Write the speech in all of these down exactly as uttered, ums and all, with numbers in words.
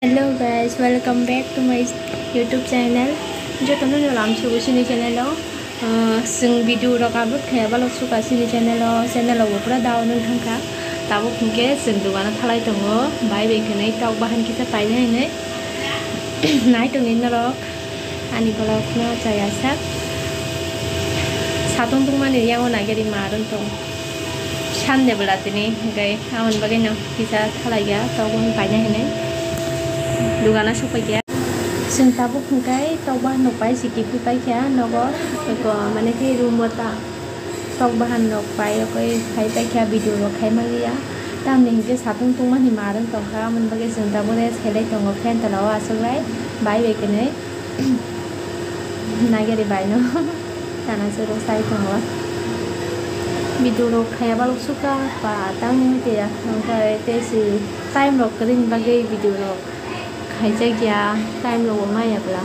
Hello guys, welcome back to my YouTube channel. Jotono no lam sugo sini channel o. Ah, sing video rok upload khaya balo suka sini channel o. Channel o bo pura down wng thangkha. Tabuk hinkhe sing dogano thalai tongo. Bai bai khenai tok bahan kisa painai hinwi. Nai tongni norok ani vlog no chaya sak. Satung tungmani yango nageri ma rwng tong. Sunday bwla tini, hwnkhe aboni bagwi no kisa thalaiya, tok bahan paina hinwi dogano sokpaiya. Chwng tabuk hwnkhe tok bahan rok pai se kiphilpaikha nogo, eko mane khe room o ta tok bahan rok pai, okoi phaipaikha, video rok khai manliya. Tamni hinkhe satung tungmani ma rwng tongkha, aboni bagwi chwng tabuk rest khailai tongo, fan tola o achuklai bai bai khenwi. Nageri bai no. Tana se rok sai tongo. Video rok khaya balok suka pa tangni hwnkhe ya. Hwnkhe tei si time rok kwrwini bagwi video rok khaijak ya. Time rok bo maya bwla.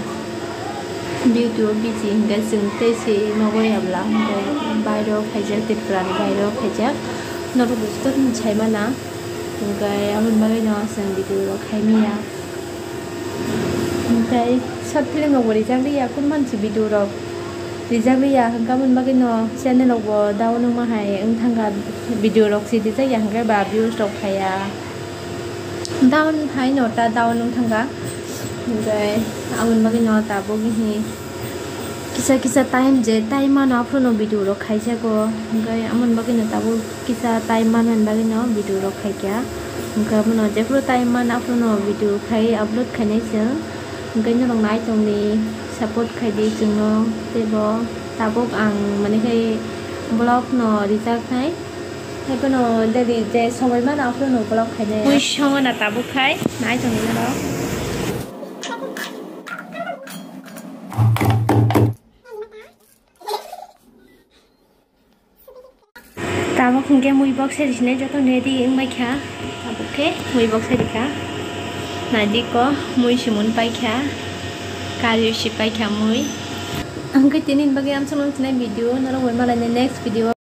Video busy hwnkhe chwng tei si nogo ya bwla. Hwnkhe bairo khaijak, Tripura ni bairo khaijak. Norok bo joto no sai mana. Hwnkhe aboni bagwi no chwng video rok khai manya. Hwnkhe short film rok bo rijak liya, kun mansi video rok rijak liya, hwnkhe aboni bagwi no channel rok bo down wngma hai wng thangkha, video rok si rijak ya hwnkhe ba views rok phaiya, down hai no ta down wng thangkha, hwnkhe aboni bagwi no tabuk hi kisa kisa time je time mano aphuru no video rok khaijago, hwnkhe aboni bagwi no tabuk kisa time manmani bagwi no video rok khaikha. Hwnkhe abono jephuru time man aphuru no video khai upload khainai chwng. Hwnkhe norok nai tongdi, support khaidi chwngno teibo. Tabuk ang mani khai vlog no rijaknai. Haiphano daily je somoi mano aphuru no vlog khainai. Mui songo na tabuk khai nai tongdi norok. Tabuk hwnkhe mui bok seri sinai joto ready wngbai kha. Tabuk khe mui bok seri kha. Naidi ko mui simun pai kha. Kari si pai kha mui. Hwnkhe tini bagwi amsong nang sinai video norok bai malai next video.